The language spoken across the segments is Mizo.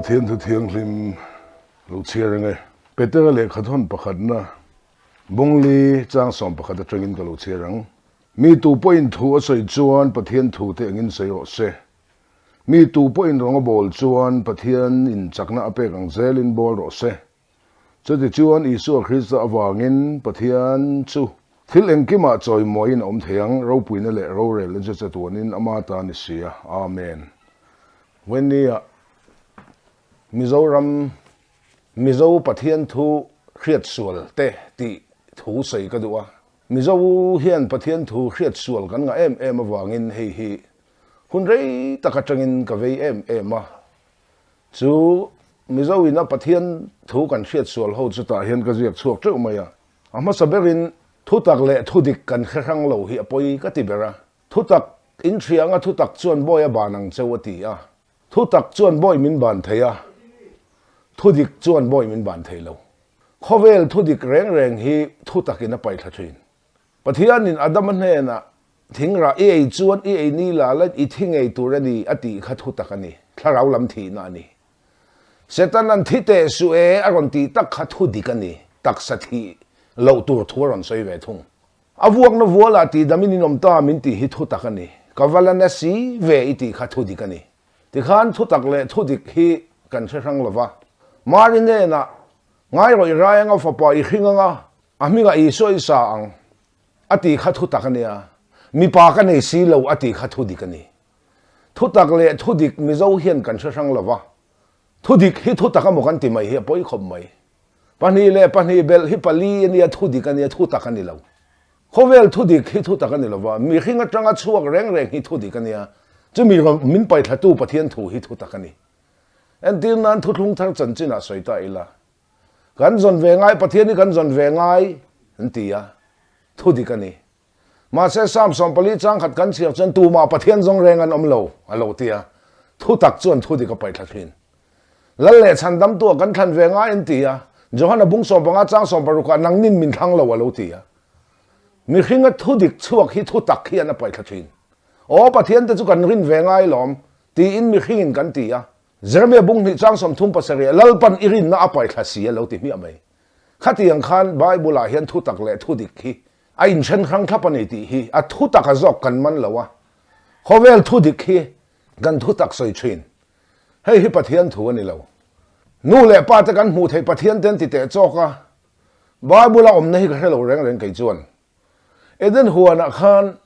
Pathian thu thianghlim lo chhiar ang e. Petera lehkhathawn pakhatna Bungli chang 11 atangin ka lo chhiar ang. Mi tu pawhin thu a sawi chuan Pathian thu te engin sawi rawh se. Mi tu pawhin rawng a bawl chuan Pathian in chakna a pek ang zelin bawl rawh se. Chutichuan Isua Krista avangin Pathian chu thil engkimah chawimawiin a awm thei ang, ropuina leh rorelna chu chatuanin ama ta ni si a. Amen. Wendy-a Mizoram Mizo Pathian thu hriatsual te tih thu sawi ka duh a. Mizo hian Pathian thu hriatsual kan ngah em em avangin hei hi hun rei tak atangin ka vei em em a. Chu Mizo ina Pathian thu kan hriatsual ho chutah hian ka ziak chhuak teuh mai a. A hmasa berin thutak leh thudik kan hre hrang lo hi a pawi ka ti ber a. Thutak inhria anga thutak chuan bawi a ban ang cheu a ti a. Thutak chuan bawi min ban thei a, thudik chuan bawi min ban thei lo. Khawvel thudik reng reng hi thutakin a paihthla thin. Pathianin Adama hnenah thingrah i ei chuan i ei ni la la i thi ngei tur a ni a tih kha thutak a ni, thlarau lam thihna a ni. Setanan thi teh suh e a rawn tih tak kha thudik a ni, taksa thih loh tur thu a rawn sawi ve thung. A vuakna vualah tihdamin in awm ta min tih hi thutak a ni. Ka va la na si ve i tih kha thudik a ni. Tikhan thutak leh thudik hi kan hre hrang lova. Mari hnenah, Ngai rawh i rai anga fapa i hring anga a hmingah Isua i sa ang a tih kha thutak a nia. Mipa ka nei si lo a tih kha thudik a ni. Thutak leh thudik Mizo hian kan hre hrang lova. Thudik hi thutak emaw kan ti mai hi a pawi khawp mai. 2 leh 2 belh hi 4 a nia, thudik a nia, thutak a ni lo. Khawvel thudik hi thutak a ni lova, mihring atanga chhuak reng reng hi thudik a nia, chumi min paithlatu Pathian thu hi thutak a ni. Entir nan thuthlung thar chanchinah sawi ta ila, kan zawn ve ngai, Pathian hi kan zawn ve ngai an ti a, thudik a ni. Mahse Psalm 14 chang khat kan chhiar chuan tumah Pathian zawng reng an awm lo a lo ti a, thutak chuan thudik a paihthla thin. Lal leh chhandamtu a kan thlan ve ngai an ti a, Johana bung 15 chang 16 ah nangnin min thlang lo a lo ti a. Mihringa thudik chhuak hi thutak hian a paihthla thin. Aw Pathian te chu kan rin ve ngai lawm tiin mihringin kan ti a. Jeremia bung 2 chang 37 ah Lalpan i rinna a paihthla si a lo ti hmiah mai. Khatiang khan Bible ah hian thutak leh thudik hi a inthen hrang thlap a ni tih hi a thutak a zawk kan man lo a, khawvel thudik hi kan thutak sawi thin. Hei hi Pathian thu a ni lo. Nu leh pa te kan hmuh theih Pathian te an ti teh chawk a, Bible a awmna hi ka hre lo reng reng kei chuan. Eden huanah khan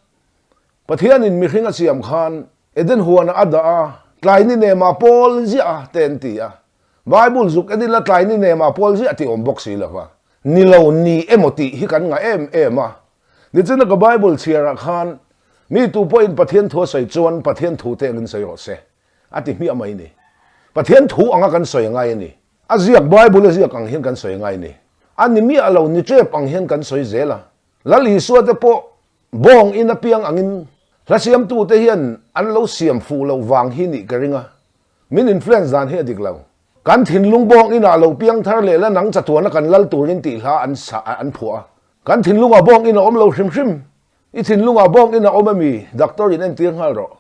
Pathianin mihring a siam khan Eden huanah a dah a, tlai ni nema pawl ziah a te an ti a. Bible zuk en ila tlai ni nema pawl ziah tih awm bawk si lo va. Ni lo ni emaw tih hi kan ngah em em a. Nichina ka Bible chhiarah khan mi tu pawhin Pathian thu a sawi chuan Pathian thu te angin sawi rawh se a ti hmiah mai ni. Pathian thu anga kan sawi ngai a ni. A ziak Bible a ziak ang hian kan sawi ngai a ni. A ni miah lo ni tep ang hian kan sawi zel a. Lal Isua te pawh bawng in a piang angin hla siamtute hian an lo siam fuh loh vang hi nih ka ring a. Min influence dan hi a dik lo. Kan thinlung bawng inah lo piang thar leh la nang chatuana kan lal turin tih hla an sa an phuah a. Kan thinlungah bawng in a awm lo hrim hrim. I thinlungah bawng in a awm ami? Doctor in entir nghal rawh.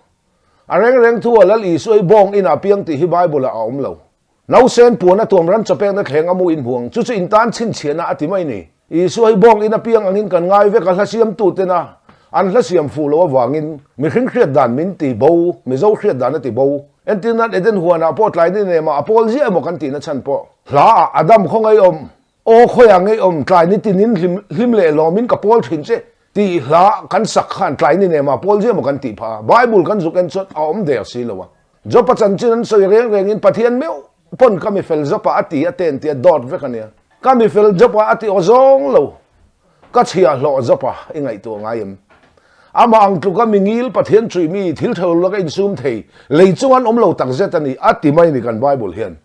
A reng reng thu a Lal Isua hi bawng inah piang tih hi Bible ah a awm lo. Nausen puan a tuam ram chawpekna thleng a mu in hmuang chu chu in tan chhinchhiahna a ti mai ni. Isua hi bawng in a piang angin kan ngai vek a hla siamtu tena an hla siam fuh loh avangin mihring hriat dan min ti bo, Mizo hriat dan a ti bo. Entir nan Eden huanah pawh tlai ni nemah a pawl ziah emaw kan tihna chhan pawh hla ah Adam khaw ngeiawm, aw khawiah ngeiawm tlai ni tinin hlim hlim leh lawmin ka pawl thin che tih hla kan sak khan tlai ni nemah a pawl ziah emaw kan tih phah a, Bible kan zuk en chuan a awm der si lo a. Job-a chanchin an sawi reng rengin Pathian meuh pawn ka mifel Job-a a ti a ten tia dawt vek a nia. Ka mifel Job-a a ti aw zawng lo. Ka chhiahhlawh Job-a i ngaihtuah ngai em? Amah ang tluka mi ngil Pathian chui mi thil thalo laka insum thei lei chung an awm lo tak zet a ni a ti mai ni kan Bible hian.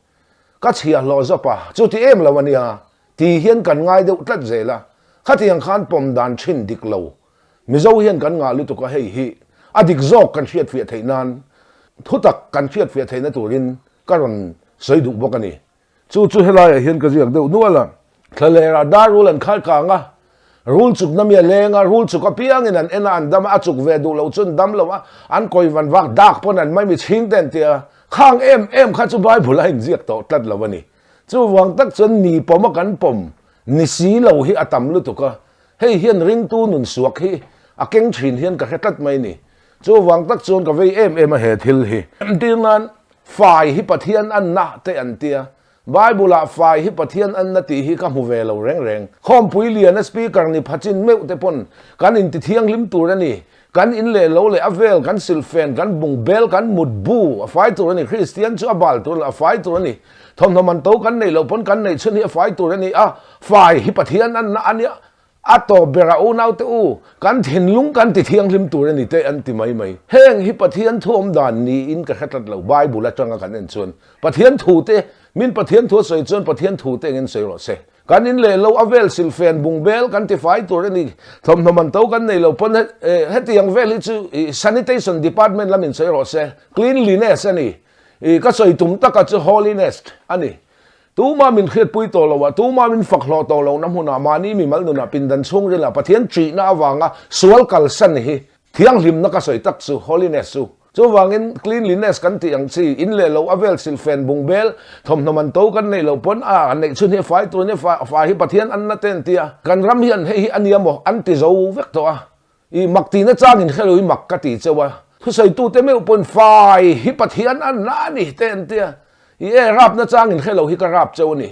Ka chhiahhlawh Job-a chu ti em lo a nia ti hian kan ngai deuh tlat zel a. Khatiang khan pawm dan thin dik lo Mizo hian kan ngah lutuk a hei hi a dik zawk kan hriatfiah theih nan thutak kan hriatfiah theihna turin ka rawn sawi duh bawk a ni. Chu chu helaiah hian ka ziak deuh nual a. Thlalerah dar rul an khar kang a, rul chukna mi a leng a, rul chuk apiangin an en a, an dam a, a chuk ve duh loh chuan dam lo a, an kawi van vak dak pawn an mai mi chhing te an ti a. Khang em em kha chu Bible a inziak tawh tlat lo a ni. Chuvang tak chuan ni pawm a kan pawm ni si lo hi a tam lutuk a, hei hian ringtu nun suak hi a keng thin hian ka hre tlat mai ni. Chuvang tak chuan ka vei em em a he thil hi. Entir nan fai hi Pathian anna te an tia, Bible ah fai hi Pathian anna tih hi ka hmu ve lo reng reng. Khawmpui liana speaker ni phachin meuh te pawn kan inti thianghlim tur a ni. Kan in leh lo leh a vel, kan silhfen, kan bung bel, kan mut bu a fai tur a ni. Kristian chu a bal tur lo, a fai tur a ni. Thawmhnaw man to kan neih loh pawn kan neih chhun hi a fai tur a ni a, fai hi Pathian anna a nia. A tawp berah unaute u, kan thinlung kan ti thianghlim tur a ni te an ti mai mai. Heng hi Pathian thu awm dan niin ka hre tlat lo, Bible atanga kan en chuan Pathian thu te, min Pathian thu a sawi chuan Pathian thu te engin sawi rawh se. Kan in leh lo a vel silhfen bung bel kan ti fai tur a ni, thawmhnaw man to kan nei lo pawn hetiang vel hi chu sanitation department lamin sawi rawh se, cleanliness a ni, ka sawi tum taka chu holiness a ni. Tuma min hriatpui tawh lo a, tuma min fak hlawh tawh lohna hmunah mahni mimal nunah pindan chhungrilah Pathian ṭihna avanga sual kalsan hi thianghlimna ka sawi tak chu, holiness chu. Chuvangin cleanliness kan tih ang chi, in leh lo a vel silhfen bung bel, thawmhnaw man to kan neih loh pawn a, an neih chhun hi a fai tur nia, fai hi Pathian anna te an ti a, kan ram hian hei hi a nia maw an ti zo vek tawh a. I mak tihna changin hre lo i mak ka ti cheu a, thusawitute meuh pawhin fai hi Pathian a na a ni te an tia, i e rapna changin hre lo hi ka rap cheu a ni.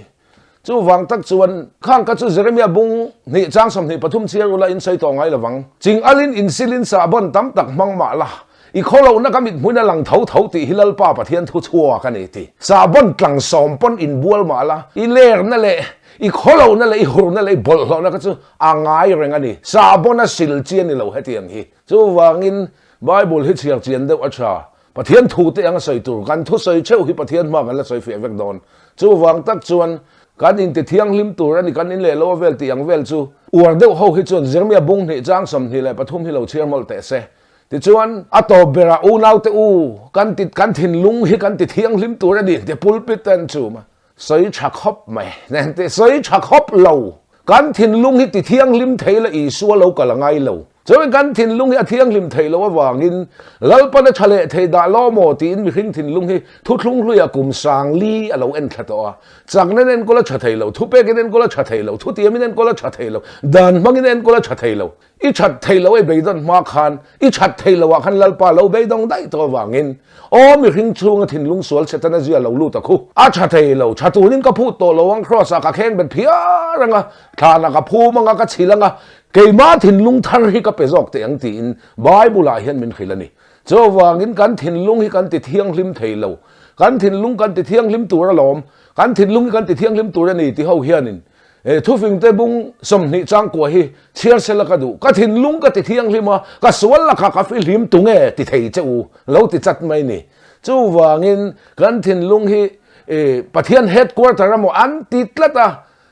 Chuvang tak chuan khang kha chu Jeremia bung hnih chang 23 chhiar ula in sawi tawh ngai lovang. Ching alin insilin sahbawn tam tak hmang mah la, i khawlohna ka mithmuin a lang tho tho tih hi Lalpa Pathian thu chhuak a ni ti. Sahbawn tlang sawm pawn inbual mah la, i lerna leh i khawlohna leh i hurna leh i bawlhhlawhna kha chu A ngai reng a ni. Sahbawn a sil chi a ni lo hetiang hi. Chuvangin Bible hi chhiar chian deuh a tha. Pathian thu te ang a sawi tur. Kan thu sawi theuh hi Pathian hma kan la sawi fiah vek dawn. Chuvang tak chuan kan inti thianghlim tur a ni, kan in leh lo a vel tih ang vel chu uar deuh ho hi chuan Jeremia bung hnih chang 23 hi lo chhiar mawlh teh se. Tichuan a tawp berah unaute u kan ti kan thinlung hi kan ti thianghlim tur a ni ti pulpit te an chum a. Sawi tha khawp mai. Nen tih sawi tha khawp lo. Kan thinlung hi ti thianghlim thei la Isua lo kal a ngai lo. Chuan kan thinlung hi a thianghlim thei lo avangin Lalpan a tha leh thei dah law maw tiin mihring thinlung hi thuthlung hluiah kum sang li a lo en thla tawh a. Chakna in enkawl a tha thei lo, thupekin enkawl a tha thei lo, thutiamin enkawl a tha thei lo, dan hmangin enkawl a tha thei lo. I that thei lo ei beidawn hma khan, i that thei lo ah khan Lalpa lo beidawng daih tawh avangin, aw mihring chhunga thinlung sual Setana zia lo lut a khu. A tha thei lo, tha turin ka phut tawh lo ang, Kraws ah ka kheng bet phiar anga, thlanah ka phum anga, ka chhil anga, keimah thinlung thar hi ka pe zawk teh ang tiin Bible ah hian min hrilh a ni. Chuvangin kan thinlung hi kan ti thianghlim thei lo, kan thinlung kan ti thianghlim tur alawm, kan thinlung hi kan ti thianghlim tur a ni ti ho hianin He thufingte bung 20 changkua hi chhiar sela ka duh, ka thinlung ka ti thianghlim a, ka sual lakah ka fihlim tunge ti thei che u lo ti chat mai ni. Chuvangin kan thinlung hi Pathian headquarter emaw an ti tlat a,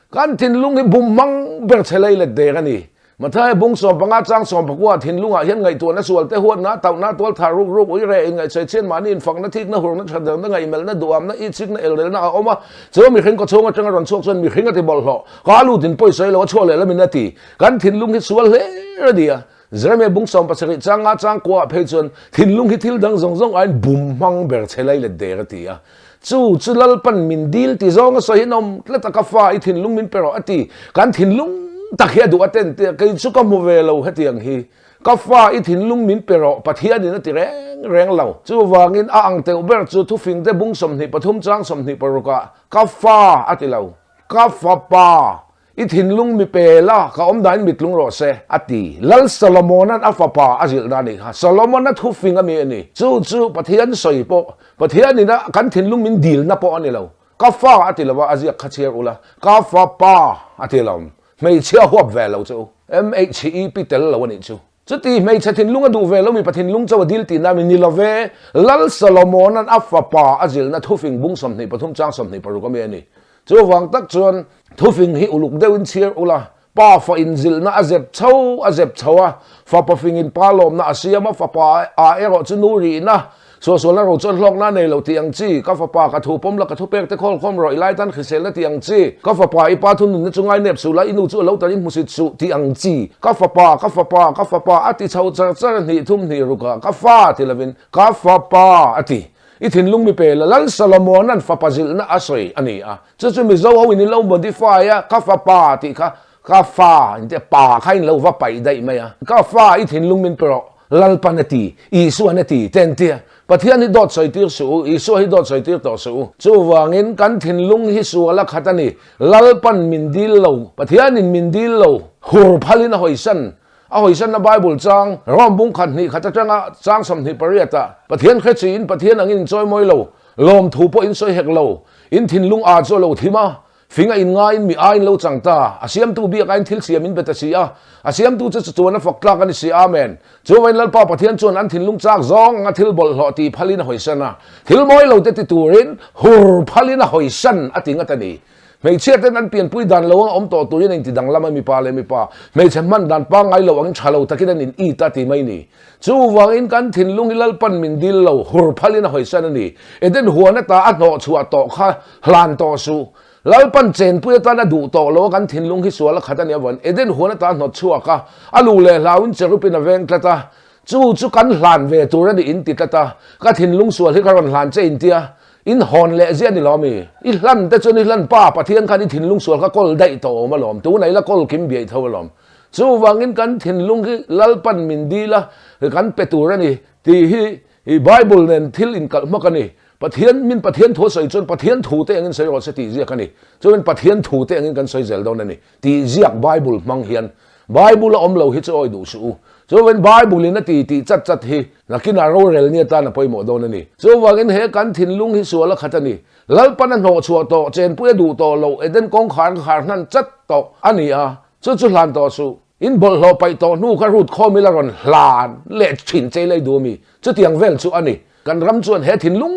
kan thinlung hi bum hmang ber che lei let der a ni. Mathaia bung 15 chang 19 thinlungah hian ngaihtuahna sual te huatna, tauhna, tualthah ruk ruk, ui reh, inngaihsawi chhiat, mahni infakna, thikna, hurna, thatderna, ngaihmelhna, duhamna, itsikna, elrelna a awm a. Chu mihring kaw chhung atanga rawn chhuak chuan mihring a ti bawlhhlawh. Ka lut in pawisawi lo a chhuak leh lamin a ti. Kan thinlung hi sual hler a ni a. Jeremia bung 70 chang nga chang kuaah phei chuan thinlung hi thil dang zawng zawng aiin bum hmang ber che lai let der a ti a. Chu chu Lalpan min dil ti zawng a sawi hian awm tlat a, ka fa i thinlung min pe rawh a ti. Kan thinlung tak hi a duh a ten tia kei chu ka hmu ve lo hetiang hi. Ka fa i thinlung min pe rawh Pathianin a ti reng reng lo. Chuvangin a ang teuh ber chu thufingte bung 23 chang 26 ah ka fa a ti lo. Ka fapa I thinlung mi pe la, ka awm dahin mitlung rawh se, a ti. Lal Solomona'n a fapa a zilh dan anih kha. Solomona thufing a mi a ni. Chu chu Pathian sawi pawh, Pathianin a kan thinlung min dilna pawh a ni lo. Ka fa a ti lo a, a ziak kha chhiar ula. Ka fapa a ti lo. Hmeichhia huap ve lo che u. MHEP tel lo a nih chu. Chuti hmeichhe thinlung a duh ve lo mipa thinlung cho a dil tihna mi ni lo ve. Lal Solomona'n a fapa a zilhna thufing bung 23 chang 26 a mi a ni. Chuvang tak chuan thufing hi uluk deuhin chhiar ula, pa fa inzilhna a zep chho a zep chho a, fapa fingin pa lawmna a siam a, fapa a erawh chu nu rihna, suahsualna ro chuan hlawkna a nei lo tih ang chi, ka fapa ka thu pawm la ka thupek te khawl khawm rawh i lai tan hriselna tih ang chi, ka fapa i pa thununna chu ngai nep suh la i nu chu a lo tarin hmusit suh tih ang chi, ka fapa ka fapa ka fapa a ti chho char char hnih thum hnih rukah ka fa ti lovin ka fapa a ti. I thinlung mi pe la, Lal Solomona'n fapa zilhna a sawi a ni a. Chu chu Mizo ho in in lo modify a, ka fapa tih kha ka fa in tia pa kha in lo va paih daih mai a. Ka fa i thinlung min pe rawh, Lalpan a ti, Isua'n a ti, te an tia. Pathian hi dawt sawi tir suh u, Isua hi dawt sawi tir tawh suh u. Chuvangin kan thinlung hi sual a khat a ni. Lalpan min dil lo, Pathianin min dil lo, hur phalin a hawisan. A hawisanna Bible chang, Rom bung khat hnih khat atanga chang 28 ah, Pathian hre chiin Pathian angin in chawimawi lo, lawmthu pawh in sawi hek lo, in thinlung aa chu a lo thim a, fing a in ngaiin mi aiin lo chang ta, a siamtu biak aiin thil siam in be ta si a, a siamtu chu chuan a fak tlak a ni si, Amen. Chuvain Lalpa Pathian chuan an thinlung chak zawng anga thil bawlhhlawh tih phalin a hawisan a, thil mawi lo te ti turin hur phalin a hawisan a ti ngat a ni. Hmeichhia ten an pianpui dan lo anga awm tawh turin a inti danglam a, mipa leh mipa hmeichhe hman dan pangngai lo angin tha lo takin an in it a ti mai ni. Chuvangin kan thinlung hi Lalpan min dil lo, hur phalin a hawisan a ni. Eden huan ata a hnawh chhuah tawh kha hlan tawh suh. Lalpan chenpui atan a duh tawh lo a, kan thinlung hi sual a khat a nih avangin Eden huan ata a hnawt chhuak a, a lu leh hlauin cherupin a veng tlat a, chu chu kan hlan ve tur a ni in ti tlat a, ka thinlung sual hi ka rawn hlan che intia in hawn leh ziah a ni lo ami? I hlan te chuan i hlan pa Pathian khan i thinlung sual kha kawl daih tawh awm alawm, tunah ila kawl kim biaih tho alawm. Chuvangin kan thinlung hi Lalpan min dil a, kan pe tur a ni tih hi Bible nen thil inkalh hmak a ni. Pathian min Pathian thu a sawi chuan Pathian thu te engin sawi rawh se tih ziak a ni. Chuan Pathian thu te engin kan sawi zel dawn a ni tih ziak Bible hmang hian Bible a awm lo hi chu awi duh suh u. Chuan Bible in a ti tih chat chat hi nakinah rorel ni atan a pawimawh dawn a ni. Chuvangin he kan thinlung hi sual a khat a ni. Lalpan a hnawh chhuah tawh, chenpui a duh tawh loh, Eden kawngkhar ka khar hnan chat tawh a ni a, chu chu hlan tawh suh. In bawlhhlawh paih tawh hnu kha rut khawm ila rawn hlan leh thin chei lei duh a mi? Chutiang vel chu a ni. Kan ram chuan he thinlung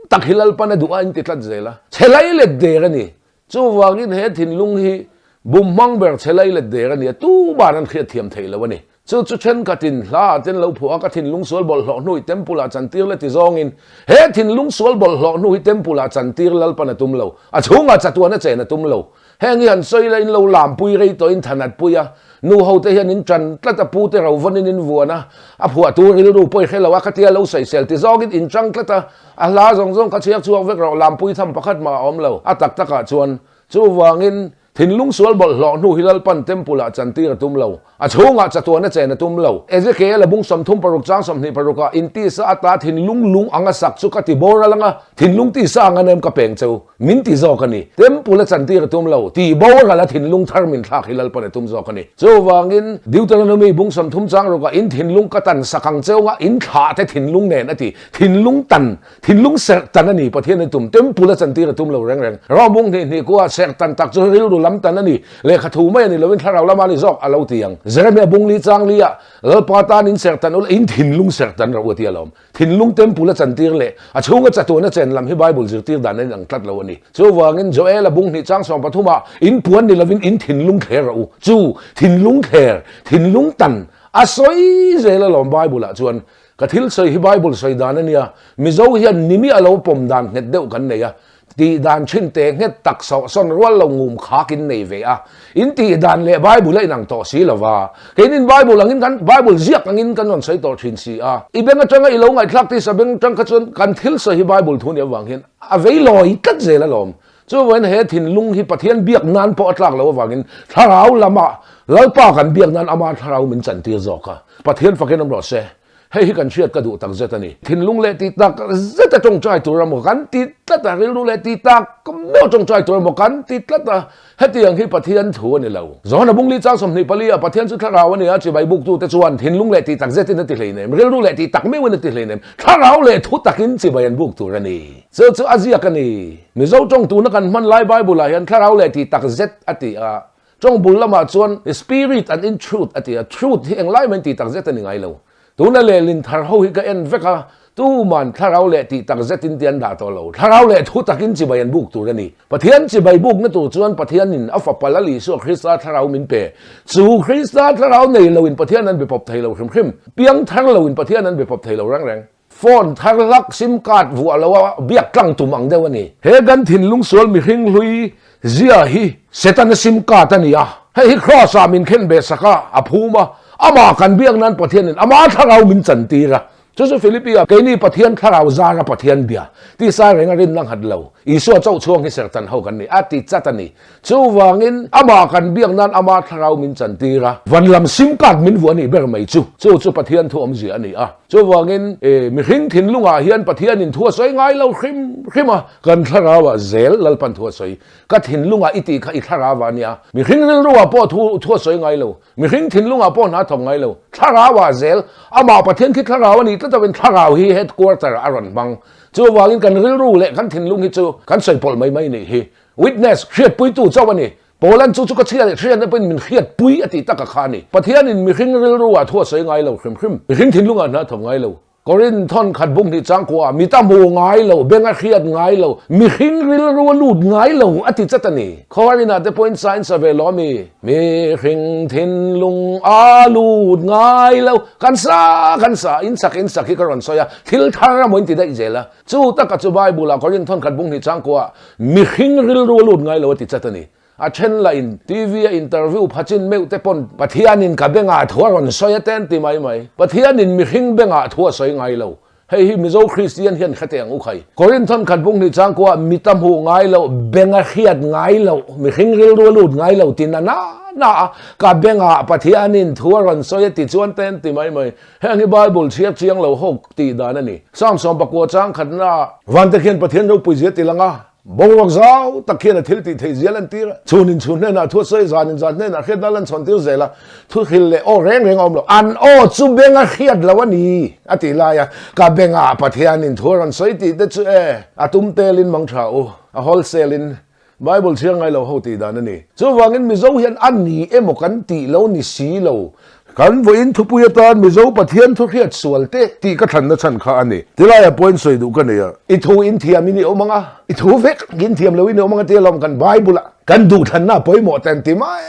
tak hi Lalpan a duh a inti tlat zel a, chhe lai let der a ni. Chuvangin he thinlung hi bum hmang ber chhe lai let der a ni a, tuman an hriat thiam thei lo a ni. Chu chu thenkhatin hla ah ten lo phuah a, ka thinlung sual bawlhhlawh hnu hi temple ah chantir la ti zawngin, he thinlung sual bawlhhlawh hnu hi temple ah chantir Lalpan a tum lo, a chhungah chatuan a chen a tum lo. Heng hi han sawi la in lo lampui rei tawh in than at pui a, nu ho te hian in tan tlat a, pu te ro vawn in in vuan a, a phuah tu rilru pawh i hre lo a, khatia lo sawisel ti zawng in in tang tlat a, a hla zawng zawng kha chhiak chhuak vek rawh, lampui tham pakhat mah a awm lo, a tak tak ah chuan chuvangin thinlung sual bawlhhlawh hnu hi Lalpan temple ah chantir a tum lo. A chhungah chatuan a chen a tum lo. Ezekiel a bung 36 chang 26 ah intisa ata thinlung lung anga sak chu ka ti boral anga, thinlung tisa anga nem ka peng cheu, min ti zawk a ni. Temple a chantir a tum lo, ti boral a thinlung thar min thlak hi Lalpan a tum zawk a ni. Chuvangin Deuteronomy bung 30 chang ruk ah in thinlung ka tan sak ang cheu nga in thlah te thinlung nen a ti. Thinlung tan Thinlung serh tan a ni, Pathian a tum, temple a chantir a tum lo reng reng. Rawmung hnih hnih kua serh tan tak chu rilru lam tan a ni, lehkha thu mai a ni loin thlarau lama ni zawk a lo ti ang. Jeremia bungli chang li ah, Lalpa tan in serh tan ula, in thinlung serh tan rawh u a ti alawm. Thinlung temple a chantir leh a chhunga chatuan a chen lam hi Bible zirtir dan a inang tlat lo a ni. Chuvangin Joel a bung hnih chang 13 ah, In puan ni lovin in thinlung thler rawh u. Chu thinlung thler, thinlung tan a sawi zel alawm Bible ah chuan. Ka thil sawi hi Bible sawi dan a nia, Mizo hian nimi a lo pawm dan nghet deuh kan nei a, tih dan thin te nghet tak sawh sawn rual lo ngum khak in nei ve a, in tih dan leh Bible a inang tawh si lo va, keinin Bible angin kan Bible ziak angin kan rawn sawi tawh thin si a, i beng atanga i lo ngaihthlak tisa beng atang kha chuan kan thil sawi hi Bible thu nih avang hian a vei lawi tlat zel alawm. Chuvain he thinlung hi Pathian biak nan pawh a tlak loh avangin thlarau lamah Lalpa kan biak nan ama thlarau min chantir zawk a, Pathian fakin awm rawh se. Hei hi kan hriat ka duh tak zet a ni. Thinlung leh tih tak zet a tawngtai tur emaw kan ti tlat a, rilru leh tih tak meuh tawngtai tur emaw kan ti tlat a, hetiang hi Pathian thu a ni lo. Johana bungli chang 24 ah Pathian chu thlarau a ni a, chibai buktute chuan thinlung leh tih tak zetin a ti hleinem, rilru leh tih tak meuhin a ti hleinem, thlarau leh thu takin chibai an buk tur a ni. Chu chu a ziak a ni. Mizo tawng tuna kan hman lai Bible ah hian thlarau leh tih tak zet a ti a, Tawng bul lamah chuan spirit and in truth a ti a, truth hi englai mai tih tak zet a ni ngai lo. Tuna lehlin thar ho hi ka en vek a, tuman thlarau leh tih tak zetin ti an dah tawh lo. Thlarau leh thu takin chibai an buk tur a ni. Pathian chibai bukna tur chuan Pathianin a fapa Lal Isua Krista thlarau min pe. Chu Krista thlarau nei loin Pathian an be pawp thei lo hrim hrim. Piang thar loin Pathian an be pawp thei lo reng reng. Phone thar hlak sim card vuah lo a biak tlang tum ang deuh a ni. He kan thinlung sual mihring hlui zia hi Setana sim card a ni a, hei hi Kraws ah min khen ve sak a, a phum a, amah kan biak nan Pathianin ama thlarau min chantir a. Chu chu Philippi-a keini Pathian thlarau zara Pathian bia tisa renga rinna nghat lo, Isua chauh chhuang hi serhtan ho kan ni, a ti chat a ni. Chuvangin amah kan biak nan ama thlarau min chantir a, van lam sim card min vuah a nih ber mai chu. Chu chu Pathian thu awmzia a ni a. Chuvangin mihring thinlungah hian Pathianin thu a sawi ngai lo hrim hrim a, kan thlarauah zel Lalpan thu a sawi. Ka thinlungah i tih kha i thlarauah a nia. Mihring rilruah pawh thu thu a sawi ngai lo. Mihring thinlungah pawh hna thawk ngai lo. Thlarauah zel, amah Pathian khi thlarau a nih tlat avin thlarau hi headquarter a rawn hmang. Chuvangin kan rilru leh kan thinlung hi chu kan sawi pawlh mai mai nih hi. Witness, hriatpuitu chauh a ni. Paulan chu chu ka chhia leh hriatna pawhin min hriatpui a tih taka kha a ni. Pathianin mihring rilruah thu a sawi ngai lo hrim hrim. Mihring thinlungah hna thawk ngai lo. Korin thawn khat bung hnih changkua mit a hmu ngai lo, beng a hriat ngai lo, mihring rilru a lut ngai lo a ti chat a ni. Khawharin ah te pawhin sa in sa ve lo a mi? Mihring thinlung a lut ngai lo. Kan sa kan sa, in sak in sak hi ka rawn sawi a, thil thar a maw in ti daih zel a. Chu taka chu Bible ah Korin thawn khat bung hnih changkua mihring rilru a lut ngai lo a ti chat a ni. A then lah in TV a interview phachin meuh te pawn Pathianin ka bengah thu a rawn sawi a ten ti mai mai. Pathianin mihring bengah thu a sawi ngai lo. Hei hi Mizo Kristian hian hre teh ang u khai. Korinthon khat bung hnih changkua mit a hmuh ngai loh, beng a hriat ngai loh, mihring rilru a lut ngai lo ti na na na a ka bengah Pathianin thu a rawn sawi a ti chuan ten ti mai mai. Heng hi Bible chhiar chiang lo ho tih dan a ni. Psalm 19 chang khatna Vante khian Pathian ropui zia ti lang a. Boruak zau tak hian a thil tih theih zia lan tir a, chhun in chhun hnenah thu a sawi, zan in zan hnenah hriatna lan chhawn tir zel a, thu hril leh aw reng reng a awm lo. An aw chu beng a hriat lo a ni a tih lai a, ka bengah Pathianin thu a rawn sawi tih te chu e, a tum telin mang tha u, a wholesale in Bible chhiar ngai lo ho tih dan a ni. Chuvangin Mizo hian a ni emaw kan tih lo ni si lo, Kan vawiin thupui atan Mizo Pathian thu hriat sual te tih ka thlanna chhan kha a ni. Tilaiah pawhin sawi duh ka nei a. I thu in thiam in i awm ang a, i thu vek in thiam lo in i awm ang a tia lawm kan Bible ah kan duh thlanna a pawimawh ten ti mai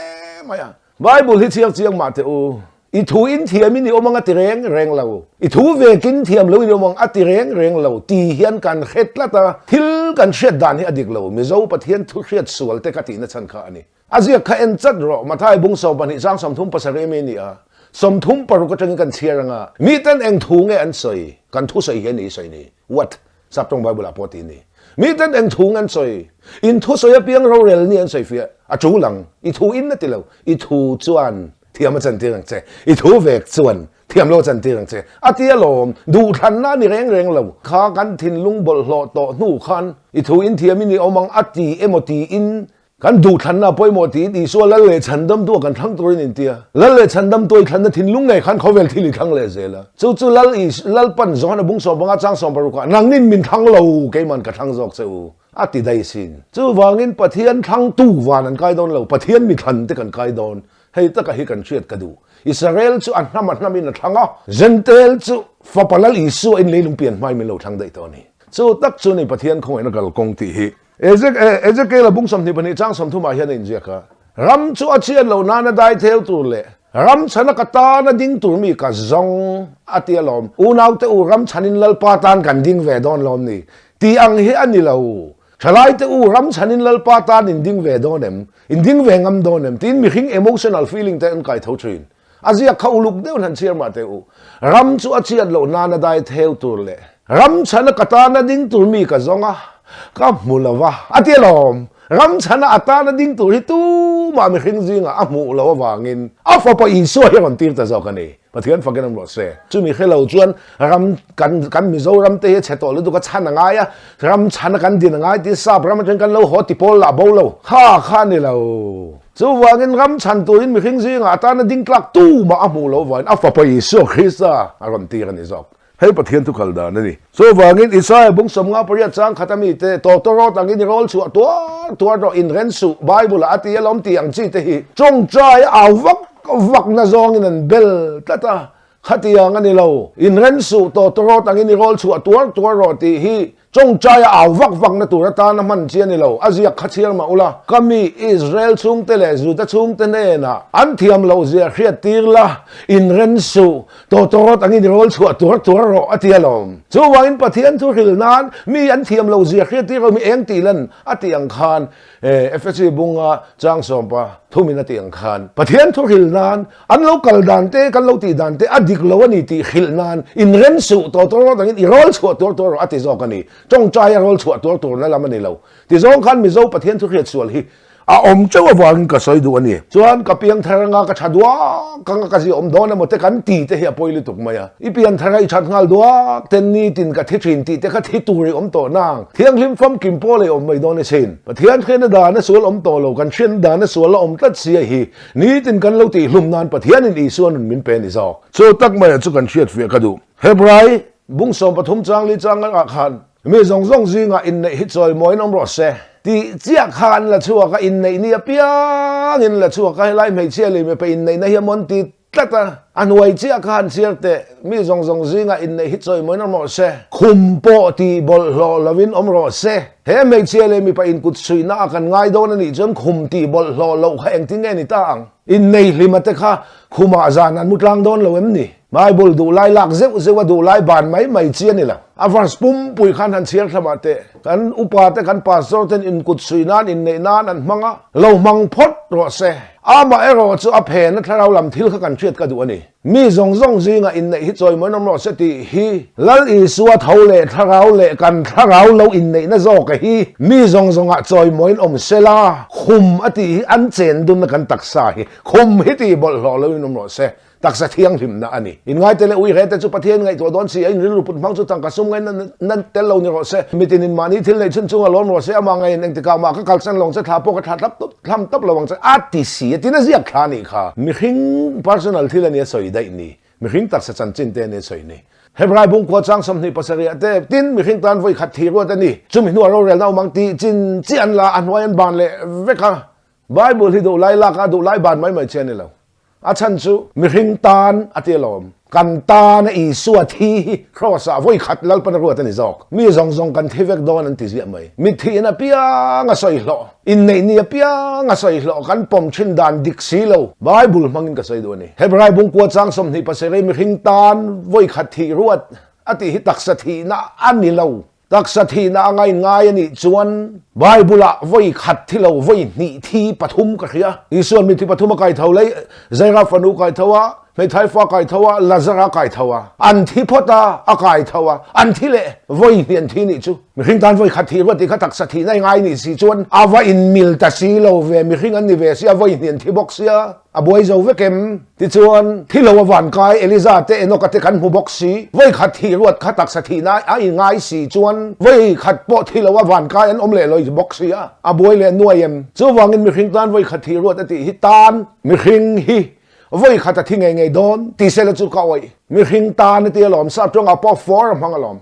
mai a. Bible hi chiang chiang mah teh u. I thu in thiam in i awm ang a ti reng reng lo. I thu vek in thiam lo in i awm ang a ti reng reng lo ti hian kan hre tlat a. Thil kan hriat dan hi a dik lo. Mizo Pathian thu hriat sual te ka tihna chhan kha a ni. A ziak kha en chat rawh, Mathai bung 12 chang 37 mi a ni a, 36 atangin kan chhiar ang a, miten eng thu nge an sawi, kan thu sawi hi a ni i sawi ni, what? Saptawng Bible ah pawh tih a ni. Miten eng thu nge an sawi, in thu sawi apiang rorel ni an sawi fiah, a tul ang, i thu in a ti lo, i thu chuan thiam a chantir ang che, i thu vek chuan thiam lo a chantir ang che, a ti alawm, duhthlanna a ni reng reng lo, kha kan thinlung bawlhhlawh tawh hnu khan i thu in thiam in i awm ang a ti emaw tiin Kan duhthlanna pawimawh tiin Isua lal leh chhandamtu a kan thlang turin inti a. Lal leh chhandamtu a i thlanna thinlung ngei khan khawvel thil i thlang leh zel a. Chu chu Lal Is, Lalpan Johana bung 15 chang 16 ah, Nangnin min thlang lo, keiman ka thlang zawk che u, a ti daih sin. Chuvangin Pathian thlangtu van an kai dawn lo, Pathian mi thlan te kan kai dawn. Hei taka hi kan hriat ka duh. Israel chu a hnam a hnamin a thlang a, Jentail chu Fapa Lal Isua in leilung pian hmain min lo thlang daih tawh a ni. Chu tak chu ni Pathian khawngaihna kalkawng tih hi. Ezekiel-a bung 22 chang 30 ah hian a inziak a, Ram chu a chhiat loh nana dai theu tur leh ram chhana ka tana ding tur mi ka zawng a ti alawm. Unaute u, ram chhanin Lalpa tan kan ding ve dawn lawm ni? Tih ang hi a ni lo. Thalaite u, ram chhanin Lalpa tan in ding ve dawn em? In ding ve ngam dawn em? Tiin mihring emotional feeling te an kai tho thin. A ziak kha uluk deuhin han chhiar mah teh u. Ram chu a chhiat loh nana dai theu tur leh ram chhana ka tana ding tur mi ka zawng a, ka hmu lo va, a ti alawm. Ram chhana a tana ding tur hi tumah mihring zingah a hmuh loh avangin a fapa Isua hi a rawn tir ta zawk a ni. Pathian fakin awm rawh se. Chumi hre lo chuan ram kan kan Mizoram te hi a chhe tawh lutuk a chhan a ngai a, ram chhana kan din a ngai tih sap ram atangin kan lo haw ti pawl lah bo lo. Kha kha a ni lo. Chuvangin ram chhan turin mihring zingah atana ding tlak tumah a hmuh loh vangin a Fapa Isua Krista a rawn tir a ni zawk. Hei Pathian thu kal dan a ni. Chuvangin Isaia bung 58 chang khat a mite tawtawrawt angin i rawl chhuah tuar tuar rawh inren suh Bible-ah a ti alawm tih ang chi te hi tawngtai au vak vakna zawngin an bel tlat a. Khatiang a ni lo. Inren suh tawtawrawt angin i rawl chhuah tuar tuar rawh tih hi. Tawngtaia au vak vakna tur atana hman chi a ni lo, a ziak kha chhiar mah ula, ka mi Israel chhungte leh Juda chhungte hnenah an thiam loh zia hriat tir la, inren suh, tawtawrawt angin i rawl chhuah tuar tuar rawh a ti alawm. Chuvangin Pathian thu hril nan mi an thiam loh zia hriat tir rawh mi eng tih lan a tih ang khan Efesi bunga chang sawmpa thumin a tih ang khan Pathian thu hril nan An lo kal dan te, kan lo tih dan te a dik lo a ni tih hrilh nan inrem suh tawtawrawt angin i rawl chhuah tuar tuar rawh a ti zawk a ni. Tawngtai a rawl chhuah tuar turna lam a ni lo. Tizawng khan Mizo Pathian thu hriat sual hi a awm teuh avangin ka sawi duh a ni. Chuan ka piang thar anga ka tha duak anga ka ziah awm dawn emaw te kan ti te hi a pawi lutuk mai a. I pian thar a i that nghal duak ten nitin ka thi thin tih te kha thi tur i awm tawh nang. Thianghlim famkim pawl ei awm mai dawn asin. Pathian hriatna dan a sual awm tawh lo, kan hriatna dan a sual a awm tlat sia hi Nitin kan lo tih hlum nan Pathianin Isua nun min pe a ni zawk. Chu tak maiah chu kan hriat fiah ka duh. Hebrai bung 13 chang li chang ah khan mi zawng zawng zingah inneih hi chawimawiin awm rawh se tih chiah kha an la chhuak a, inneih ni apiangin la chhuak a, helai hmeichhia leh mipa inneihna hi a mawn ti tlat a, a hnuai chiah kha han chhiar teh, mi zawng zawng zingah inneih hi chawimawiin awm rawh se, khum pawh tih bawlhhlawh lovin awm rawh se. He hmeichhia leh mipa inkut suihna a kan ngai dawn a nih chuan khum tih bawlhhlawh loh kha engtin nge ni ta ang? Innei hlima te kha khumah zan an mu tlang dawn lo em ni? Bible duh lai lak zeuh zeuh a duh lai ban mai mai chi a ni lo. A verse pumpui khan han chhiar thlamah teh. Kan upa te kan pastor ten inkut suih nan inneih nan an hmang a, lo hmang phawt rawh se. Amaherawh chu a phena thlarau lam thil kha kan hriat ka duh a ni. Mi zawng zawng zingah inneih hi chawimawiin awm rawh se tih hi Lal Isua tho leh thlarau leh kan thlarau lo inneihna zawka hi mi zawng zawngah chawimawiin awm se la, khum a tih hi an chen dunna kan taksa hi khum hi tih bawlhhlawh loin awm rawh se, taksa thianghlimna a ni. Inngaite leh uihe te chu Pathian ngaihtuah dawn si a, in rilru put hmang chu tangka sum ngaina nan tel lo ni rawh se. Mitinin mahni thil neih chhun chunga lawm rawh se, amah ngaiin engtikah mah ka kalsan lawng che thla pawh ka thla thlap tawp. Thlam tawp lo ang che a ti si a tin a ziak thla anih kha. Mihring personal thil a nia sawi daih ni. Mihring taksa chanchin te a nia sawi ni. Hebrai bungkua chang 27 ah te tin mihring tan vawi khat thi ruat a ni. Chumi hnuah rorelna awm ang tih chin chiah an la a hnuai an ban leh vek a. Bible hi duh lai lak a duh lai ban mai mai che a ni lo. A chhan chu mihring tan a ti alawm. Kan tana Isua thi hi Kraws ah vawi khat Lalpan a ruat a ni zawk. Mi zawng zawng kan thi vek dawn an ti ziah mai. Mithiin apiang a sawi hlawh, inneih ni apiang a sawi hlawh kan pawm thin dan dik si lo. Bible hmangin ka sawi duh a ni. Hebrai bungkua chang 27 mihring tan vawi khat thih ruat a tih hi taksa thihna a ni lo. Taksa thihna a ngain ngai a nih chuan Bible-ah vawi khat thi lo, vawi hnih thi pathum ka hria. Isua'n mithi pathum a kai tho lei, Zaira fanu kai tho a, hmeithai fa kai tho a, Lazara kai tho a. An thi phawt a, a kai tho a, an thi leh vawi hnih an thi nih chu. Mihring tan vawi khat thih ruat tih kha taksa thihna i ngai nih si chuan a va inmil ta si lo ve, mihring an ni ve si a, vawi hnih an thi bawk sia. A buai zo vek em? Tichuan, thi lo a van kai Eliza te Enoka te kan hmu bawk si. Vawi khat thih ruat kha taksa thihna a inngai si chuan vawi khat pawh thi lo a van kai an awm leh lawi bawk si a, a buai leh nuai em? Chuvangin mihring tan vawi khat thih ruat a tih hi tan mihring hi vawi khat a thi ngei ngei dawn ti sela chu ka awih. Mihring tan a ti alawm, sap tawngah pawh for a hmang alawm.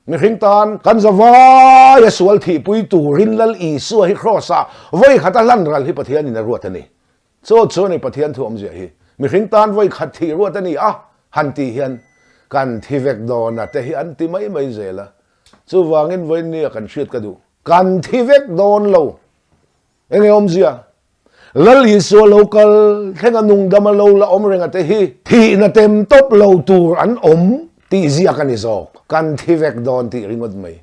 Mihring tan kan zavai a sual thihpui turin Lal Isua hi Kraws ah vawi khat a hlan ral hi Pathianin a ruat a ni. Chaw chu a ni Pathian thu awmzia hi mihring tan vawi khat thih ruat a ni a, han tih hian kan thi vek dawn a te hi an ti mai mai zel a, chuvangin vawiin nia kan hriat ka duh. Kan thi vek dawn lo. Enge awmzia? Lal Isua lo kal thleng a nungdam a lo la awm reng a te hi thihna tem tawp lo tur an awm tih ziak a ni zawk. Kan thi vek dawn tih ringawt mai.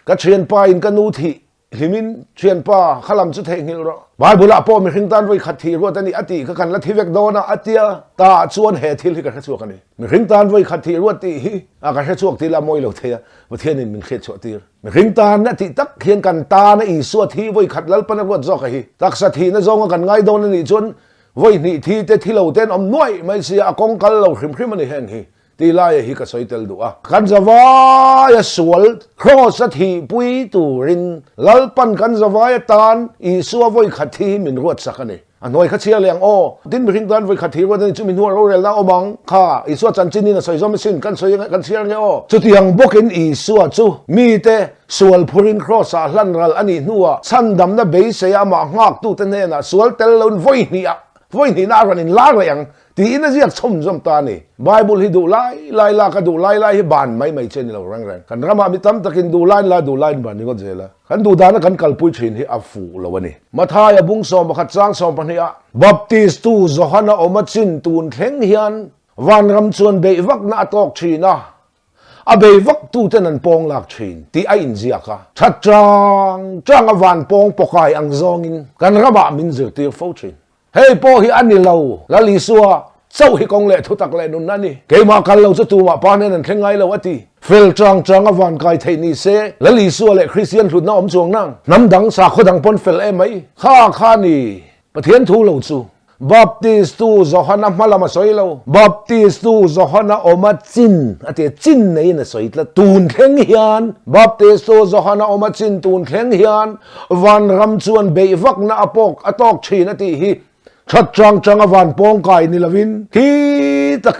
Ka thianpa in ka nu thih Hlimin, Thianpa, kha lam chu theihnghilh rawh. Bible ah pawh mihring tan vawi khat thih ruat a ni a tih kha kan la thi vek dawn a, a tia. Ta chuan he thil hi ka hre chhuak a ni. Mihring tan vawi khat thih ruat tih hi a ka hre chhuak tih la mawi lo thei a, Pathianin min hriat chhuah tir. Mihring tan a tih tak hian kan tana Isua thi vawi khat Lalpan a ruat zawk a hi. Taksa thihna zawnga kan ngai dawn a nih chuan vawi hnih thi te thi lo te an awm nuaih mai sia, a kawng kal lo hrim hrim a ni heng hi. Tih laia hi ka sawi tel duh a. Kan zavaia sual Kraws a thihpui turin Lalpan kan zavai atan Isua vawi khat thi hi min ruatsak a ni. A hnuai kha chhiar leh ang aw. Tin mihring tan vawi khat thi ruat a ni chu mi hnuah rorelna awm ang kha Isua chanchinin a sawi zawm asin kan sawi kan chhiar nge aw. Chutiang bawkin Isua chu mite sual phurin Kraws ah hlan ral a nih hnuah chhandamna beiseia amah nghaktute hnenah sual tel loin vawi hnih ah vawi hnihna a rawn inlar leh ang. Tiin a ziak chhawmzawm ta a ni. Bible hi duh lai lai lak a duh lai lai hi ban mai mai che ni lo reng reng. Kan ramah mi tam takin duh lain la duh lain ban ringawt zel a. Kan duh dana kan kalpui thin hi a fuh lo a ni. Mathaia bung 11 chang 12 ah Baptist tu Johana awm a chin tun thleng hian vanram chuan beih vakna a tawk thin a, a bei vak tu ten an pawng lak thin tih a inziak a. That chang chang a van pawng pawkai ang zawngin kan ramah min zirtir fo thin. Hei pawh hi a ni lo, Lal Isua chauh hi kawng leh thutak leh nunna a ni. Keimah kal lo chu tumah pa hnen an thleng ngai lo a ti. Fel chang chang a van kai theih ni se, Lal Isua leh Kristian hlutna awm chuang nang. Hnam dang, sakhaw dang pawn fel em mai. Kha kha ni, Pathian thu lo chu. Baptist tu Johana hma lam a sawi lo. Baptist tu Johana awm a chin a ti a, chin neiin a sawi tlat. Tun thleng hian Baptist tu Johana awm a chin tun thleng hian Vanram chuan beih vakna a pawk a tawk thin a tih hi that chang chang a van pawng kai ni lovin khi tak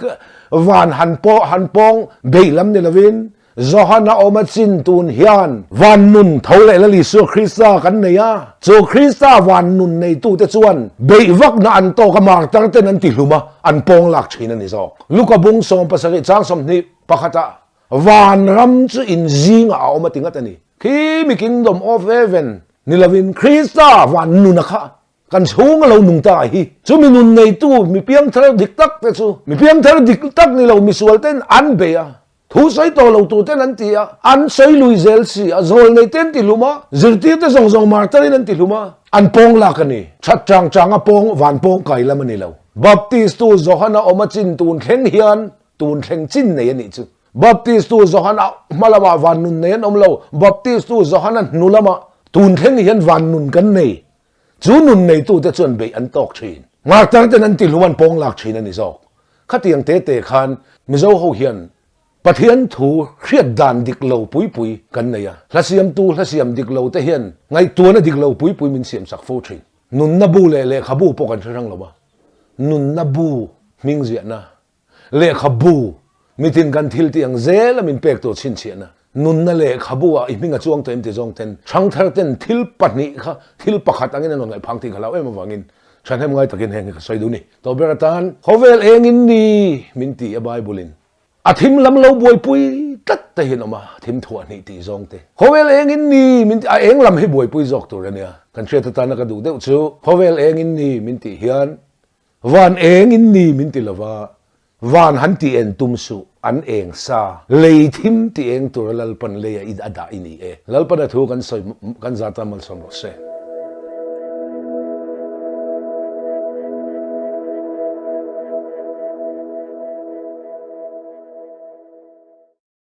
van han pawh han pawng beih lam ni lovin Johana awm a chin tun hian van nun tho leh Lal Isua Krista kan nei a, chu Krista van nun neitute chuan beih vakna an tawk a martar ten an ti hlum a, an pawng lak thin a ni zawk. Luka bung 17 chang 20 pakhatah Vanram chu in zingah a awm a ti ngat a ni. Khi mi Kingdom of Heaven ni lovin Krista van nuna kha kan chhung a lo nung ta hi. Chu mi nun neitu mi piangthar dik tak te chu mi piangthar dik tak ni lo misual ten an bei a, thu sawi tawh lo tur ten an ti a, an sawi lui zel si a, zawl nei te an ti hlum a, zirtir te zawng zawng martar in an ti hlum a, an pawng lak a ni. That chang chang a pawng van pawng kai lam a ni lo. Baptist tu Johana awm a chin tun thleng hian Tun thleng chin nei a nih chu. Baptist tu Johana hma lamah van nun nei an awm lo. Baptist tu Johana hnu lamah tun thleng hian van nun kan nei. Chu nun neitute chuan beih an tawk thin. Martar ten an tihlum an pawng lak thin a ni zawk. Khatiang te te khan Mizo ho hian Pathian thu hriat dan dik lo pui pui kan nei a. Hla siamtu hla siam dik lo te hian ngaihtuahna dik lo pui pui min siam sak fo thin. Nunna bu leh lehkhabu pawh kan hre hrang lo a. Nunna bu hming ziahna Lehkhabu, mitin kan thil tih ang zel a min pek tur chhinchhiahna, nunna lehkhabu ah i hming a chuang tawh em ti zawng ten, ṭhangthar ten thil pahnih kha thil pakhat angin an rawn ngaihphang tih ka hlau em avangin ṭhahnem ngai takin heng hi ka sawi duh ni. Tawh ber atan, khawvel engin ni min ti a Bible in a thim lam lo buaipui tlat te hi an awm a, thim thuah hnih tih zawng te. Khawvel engin ni min ti, a eng lam hi buaipui zawk tur a nia. Kan hriat atana ka duh deuh chu, khawvel engin ni min tih hian Van eng in ni min ti lova, van han ti en tum suh, an eng sa, lei thim ti eng tura Lalpan leia i a dah i ni e. Lalpan a thu kan sawi kan zat a malsawm rawh se.